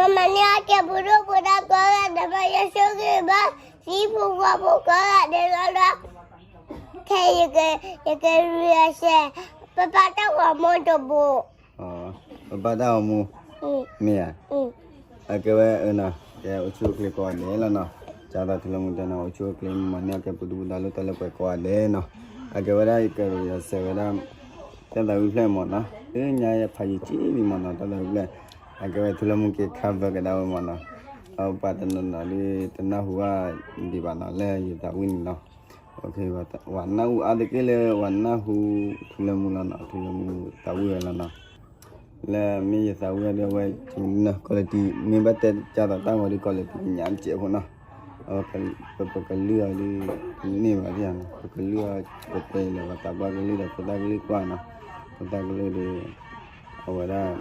မၤန့ၢ်အီၣ်ကဲပူၤဒိၣ်ပူၤဒါကိးဂၤဒဲး မၤယွၤဆိၣ်ဂ့ၤဘၣ် သံဖိဃီဖိကိးဂၤဒဲးလီၤလီၤ. ခဲအံၤ ယကရံအဆဲး ပပၢ်တၢ်ဂီၤမူတဘိ ပပၢ်တၢ်ဂီၤမူ မ့ၢ်ဧါ. အကဲဝဲ ကဲအိၣ်ဆူၣ်အိၣ်ချ့ကိးဂၤဒဲးလီၤနီၤ. ကၢ်သိးထူလၢမူတဲနီၤ အိၣ်ဆူၣ်အိၣ်ချ့ မၤန့ၢ်အီၣ်ကဲပူၤဒိၣ်ပူၤဒါလၢတၢ်လၢပှဲၤကိးဂၤဒဲးနီၤ. အကဲဝဲဒၣ် ယကရံအဆဲးဝဲဒၣ် တၢ်သးဝံၣ်ဖျၢၣ်မ့ၢ်နီၤ. ညါယဖးယံာ်ကံလံမ့ၢ်နီၤ တၢ်သးဝံၣ်ဖျၢၣ်. အကဲဝဲထူလၢမူက့ၤ cover ကဒါဝဲမ့ၢ်နီၤ. ပှၤတနီၤနီၤဒ်တနၢ်ဟူဘၣ်ဒံးဘၣ်နီၤ လၢယသးဝံၣ်န့ၣ်နီၤ. ဝၤနၢ်ဟူအါတက့ၢ်လၢ ဝၤနၢ်ဟူထူလၢမူလီၤနီၤ ထူလၢမူသးဝံၣ်ဝဲလီၤနီၤ. လၢမ့ၢ်ယသးဝံၣ်အဒိဝဲ quality မ့ၢ်ဘၣ်တဲကၢ်သိးတၢ်ဂီၤဒ် quality ကညးတစဲးဖိနီၤ. ပကလုၢ်အီၤဒ် န့ၢ်ဘၣ်ဒ်နီၤ ပကလုၢ်အီၤ ပတဲလၢပှၤသးပှၢ်ကလုၢ်ဒီးဖိသၣ်ကလုၢ်ကွၢ်နီၤ. ဖိသၣ်ကလုၢ်ဒီး အဝဲဒၣ်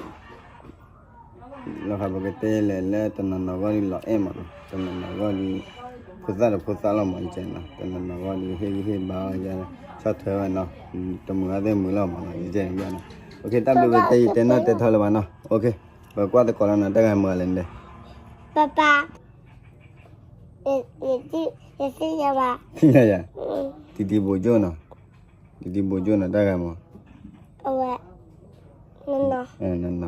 လီၤဃးပကတဲလဲၣ်လၢတနီၤနီၤဂီၢ်ဒ်လီၤအဲၣ်မးနီၤ တနီၤနီၤဂီၢ်ဒ် ဖိသၣ်ဒီးဖိသၣ်လီၤမး ယကဲနီၤ တနီၤနီၤဂီၢ်ဒ်ဟ့ၣ်ဂံၢ်ဟ့ၣ်ဘါအီၤယဲ ဆီၣ်ထွဲဝဲနီၤ တမုာ်ဂ့ၤသ့ၣ်မုာ်လီၤမးနီၤ ယကဲနီၤ ပက့ၤတၢ်ဘျုးပတဲယတဲနီၢ်တဲထီလၢၤဘၣ်နီၤ ပကွၢ်သကိးလီၤနီၤ တၢ်ဂၤမုာ်အလဲၣ်န့ၣ် ပပၢ် ယသ့ၣ်ညါဘၣ် သ့ၣ်ညါယၤ တံတံဘိးကၠိၣ်နီၤ တံတံဘိးကၠိၣ်နီၤ တၢ်ဂၤမုာ် အဝဲ နီၤ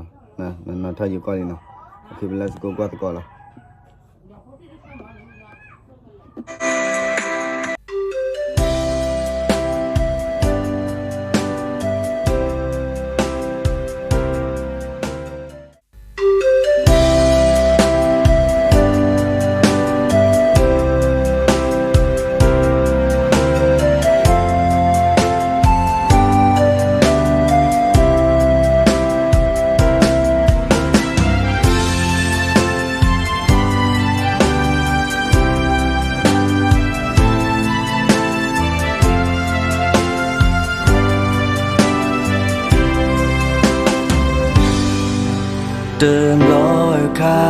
နီၤထီၣ်ယကီၢ်လံနီၤ ပလၢစကိးကွၢ်သကိးလီၤ တဘျီအခါ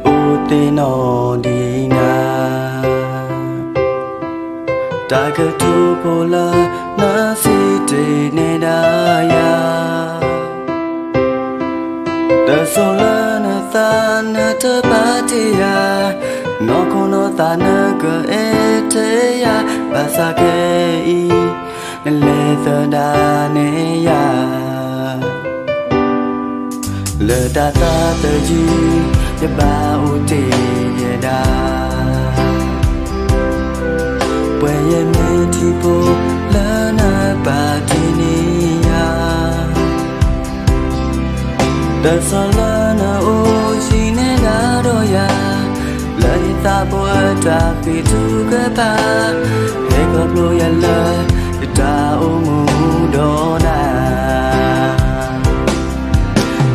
အိၣ်သ့ၣ်နီၣ်ဒံးနၤ တၢ်ကတိၤဖိလၢနစံးတ့ၢ်န့ၢ်ဒၣ်ယၤ တၢ်ဆိၣ်လၢနသးနတပာ်တ့ၢ်ယၤ နီၢ်ခိနီၢ်သးနကအဲၣ်ထဲယၤ ဘၣ်ဆၣ်ခဲအံၤ နလဲၤသဒၣ်န့ၢ်ယၤ လၢတၢ်သးတယုၢ် ယဘၣ်အိၣ်တ့ၢ်ယဲဒၣ် ပှဲၤယမ့ၢ်ထံဖိလၢနပာ်တ့ၢ်န့ၢ်ယၤ တၢ်ဆီၣ်လၢနအိၣ်ဆံးန့ၢ်ဒၣ်ဒီးယၤ လၢယသးပှၢ်တၢ်ဃ့ထုကဖၣ် ဟဲခီဖျိယၤလၢ ယတၢ်အိၣ်မူဒီးနၤ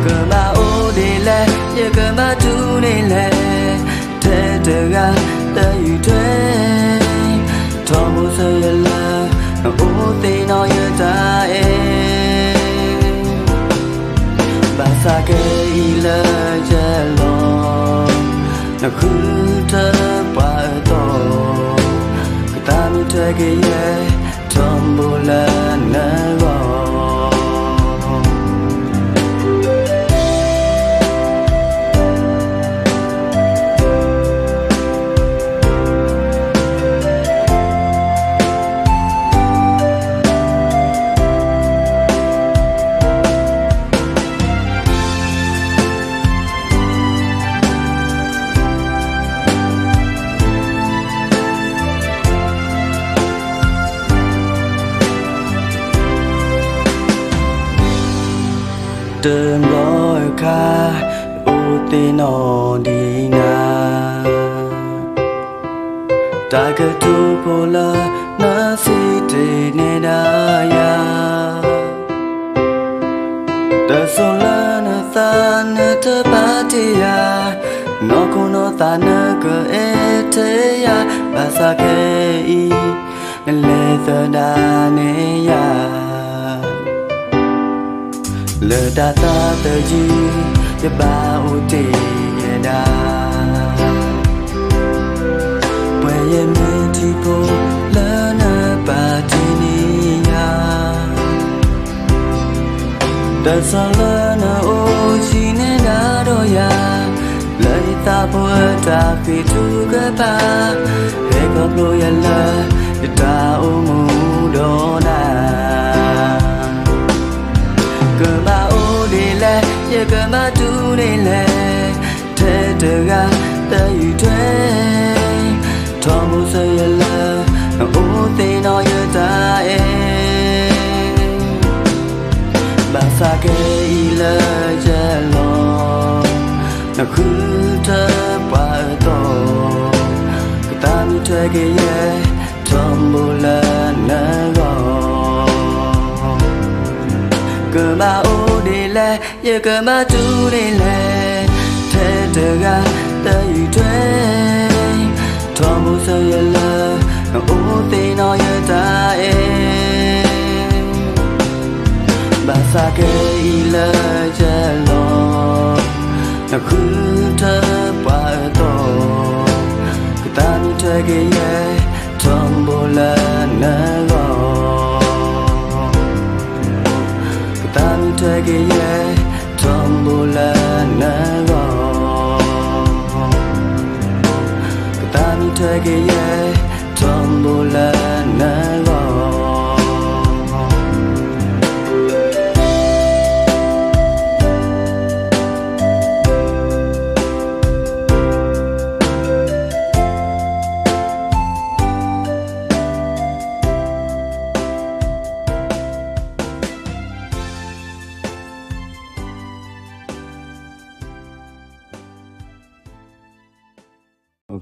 ကဘၣ်အိၣ်ဒ်လဲၣ် ယကဘၣ်တူၢ်ဒ်လဲၣ် ထဲတဂၤတယုၢ်ထွဲ ထီဘိဆၢယၤလၢ နအိၣ်သ့ၣ်နီၣ်ယတၢ်အဲၣ် ဘၣ်ဆၣ်ခဲအံၤလၢယလီၤ နဃုထၢပှၤအသီ ကသးမုၢ်ထွဲကယဲၢ် ထီဘိလၢနဂီၢ် တဘျီအခါ အိၣ်သ့ၣ်နီၣ်ဒံးနၤ တၢ်ကတိၤဖိလၢနစံးတ့ၢ်န့ၢ်ဒၣ်ယၤ တၢ်ဆိၣ်လၢနသးနတပာ်တ့ၢ်ယၤ နီၢ်ခိနီၢ်သးနကအဲၣ်ထဲယၤ ဘၣ်ဆၣ်ခဲအံၤ နလဲၤသဒၣ်န့ၢ်ယၤ လၢတၢ်သးတယုၢ် ယဘၣ်အိၣ်တ့ၢ်ယဲဒၣ် ပှဲၤယမ့ၢ်ထံဖိလၢနပာ်တ့ၢ်န့ၢ်ယၤ တၢ်ဆီၣ်လၢနအိၣ်ဆံးန့ၢ်ဒၣ်ဒီးယၤ သးဖိတၢ်ဃ့ၢ်ထူကပၤ, ဟဲခီဖျိယလၢ ယတၢ်အိၣ်မူဒီးနၤ, ကမၤအိၣ်ဒ်လဲၣ်, ယကမၤတူၢ်ဒ်လဲၣ်, ထဲတဂၤသယုၢ်ထွဲ, ထီဘိစၢၤယလၢ နအိၣ်သ့ၣ်နီၣ်ယတၢ်အဲၣ် ဘၣ်ဆၣ်ခဲအံၤလၢယလီၢ်, နဃုထၢပှၤအသီၣ်, ကသးမုာ်ထွဲက့ၤယဲ, ထီဘိလၢနဂီၢ်, ကမၤအိၣ်ဒ်လဲၣ်, ယကမၤတူၢ်ဒ်လဲၣ်, ထဲတဂၤသယုၢ်ထွဲ, ထီဘိစၢၤယလၢ နအိၣ်သ့ၣ်နီၣ်ယတၢ်အဲၣ် ဘၣ်ဆၣ်ခဲအံၤလၢယလီၢ်, နဃုထၢပှၤအသီၣ်, ကသးမုာ်ထွဲက့ၤယဲ, ထီဘိလၢနဂီၢ်, ကသးမုာ်ထွဲက့ၤယဲ, ထီဘိလၢနဂီၢ်, ကသးမုာ်ထွဲက့ၤယဲ, ထီဘိလၢနဂီၢ်.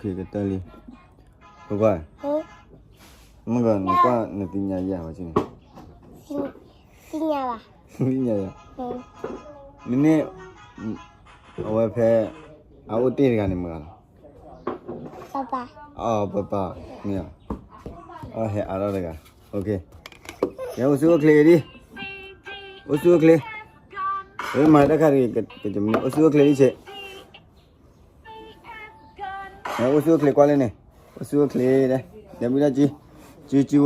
ကတၢၢ်လံ, ပကွၢ်, မ့ၢ်ကနကွၢ်နသ့ၣ်ညါယၤဘၣ်န့ၣ်, သ့ၣ်ညါယၤ, နန့ၣ်, အဝဲဖဲ, အအိၣ်တ့ၢ်တဂၤန့ၣ်မ့ၢ်ဂၤလီၤ, အပၢ်, မ့ၢ်, အဟဲအါထီၣ်တဂၤ, ကဲအိၣ်ဆူၣ်အိၣ်ချ့ဒံး, အိၣ်ဆူၣ်အိၣ်ချ့, မၤတၢ်ခါတဂ့ၤ, အိၣ်ဆူၣ်အိၣ်ချ့ဒံးဆ့ အိၣ်ဆူၣ်အိၣ်ချ့ကွၢ်လၢန့ၣ်, အိၣ်ဆူၣ်အိၣ်ချ့, ဒဲဘုဒၣ်ကံ, ကံကံဖိကံဖ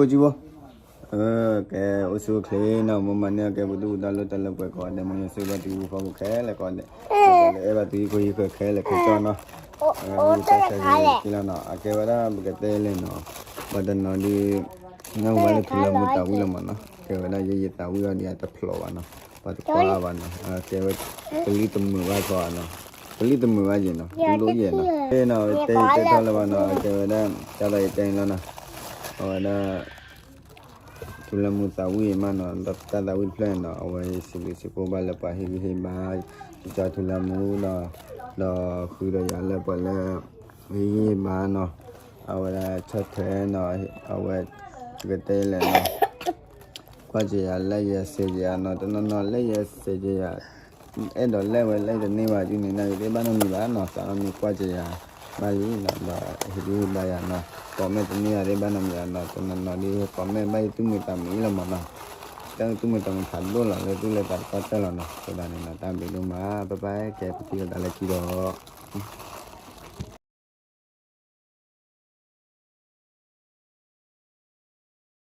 ိ, ကဲအိၣ်ဆူၣ်အိၣ်ချ့နီၤ, မ့ၢ်မၤန့ၢ်အီၤကဲပသူၣ်ပသးလိၣ်တၢ်လၢပှဲၤကိးဂၤဒဲး, မ်ယွၤဆိၣ်ဂ့ၤဘၣ်သုဟံၣ်ဖိဃီဖိခဲလၢာ်ကိးဂၤဒဲး, လၢအဲၣ်ဘၣ်သုဟံၣ်ဖိဃီခဲလၢာ်ခဲဆ့နီၤ, တၢ်ဆၢဂ့ၤက့ၤလီၤနီၤ, အကဲဝဲဒၣ်ပကတဲလဲၣ်နီၤ, ပှၤတနီၤဒုး, နၢ်ဟူဘၣ်လၢထူလၢမူသးဝံၣ်လီၤမးနီၤ, ကဲဝဲဒၣ်ယဲယသးဝံၣ်အီၤဒ်အတဖျိးဘၣ်နီၤ, ပှၤတကွၢ်ဘၣ်နီၤ, ကဲဝဲ, ကလံၣ်တမုာ်ဘၣ်ခီနီၤ, ကလံၣ်တမုာ်ဘၣ်ယဲၢ်နီၤ, ဒ်သိးယဲၢ်နီၤ, တဲတဲထီၣ်လၢၤဘၣ်နီၤ, ကဲဝဲဒၣ်, တၢ်သးယတဲန့ၣ်လီၤနီၤ, အဝဲဒၣ် ထူလၢမူသးဝံၣ်မးနီၤ, တၢ်သးဝံၣ်တဖျၢၣ်န့ၣ်နီၤ, အဝဲစံးဘျုးစံးဖှိၣ်ဘၣ်လၢပှၤဟ့ၣ်ဂံၢ်ဟ့ၣ်ဘါ, ယကၠီထူလၢမူဒီး, ဒီးဃုာ်ဒီးယၤလၢပှၤလၢ, ဟ့ၣ်ဂံၢ်ဟ့ၣ်ဘါနီၤ, အဝဲဒၣ်ဆီၣ်ထွဲနီၤ, အဝဲ, ပကတဲလဲၣ်နီၤ, ကွၢ်က့ၤယၤလၢယဆဲးက့ၤယၤနီၤ, တနီၤနီၤလၢယဆဲးက့ၤယၤ အဲၣ်ဒိးလဲၣ်ဝဲလဲၣ်တန့ၢ်ဘၣ်ဒ်န့ၣ် နာ်က့သ့ၣ်ဘၣ်နီတမံၤဘၣ်နီၤ, စးထီၣ်မ့ၢ်ကွၢ်က့ၤယၤဘၣ်လံနီၤ, ဒီးဟ့ၣ်ဂံၢ်ဟ့ၣ်ဘါယၤနီၤ, ကိးမ့ၢ်တန့ၢ်ယၤသ့ၣ်ဘၣ်နီတမံၤဘၣ်နီၤ, တနီၤနီၤဒ်ကိးမ့ၢ်ဘၣ်ယသူၣ်မုာ်သးမုာ်လီၤမးနီၤ, တၢ်သူၣ်မုာ်သးမုာ်ဖးဒိၣ်လီၤလၢသူၣ်လၢသးတကီၢ်တၢၢ်လီၤနီၤ, အဃိသတးန့ၣ်နီၤ တၢ်ဘျုးဒိၣ်မး, ပပၢ်ကဲပထံၣ်လိာ်သးလၢခံဒီး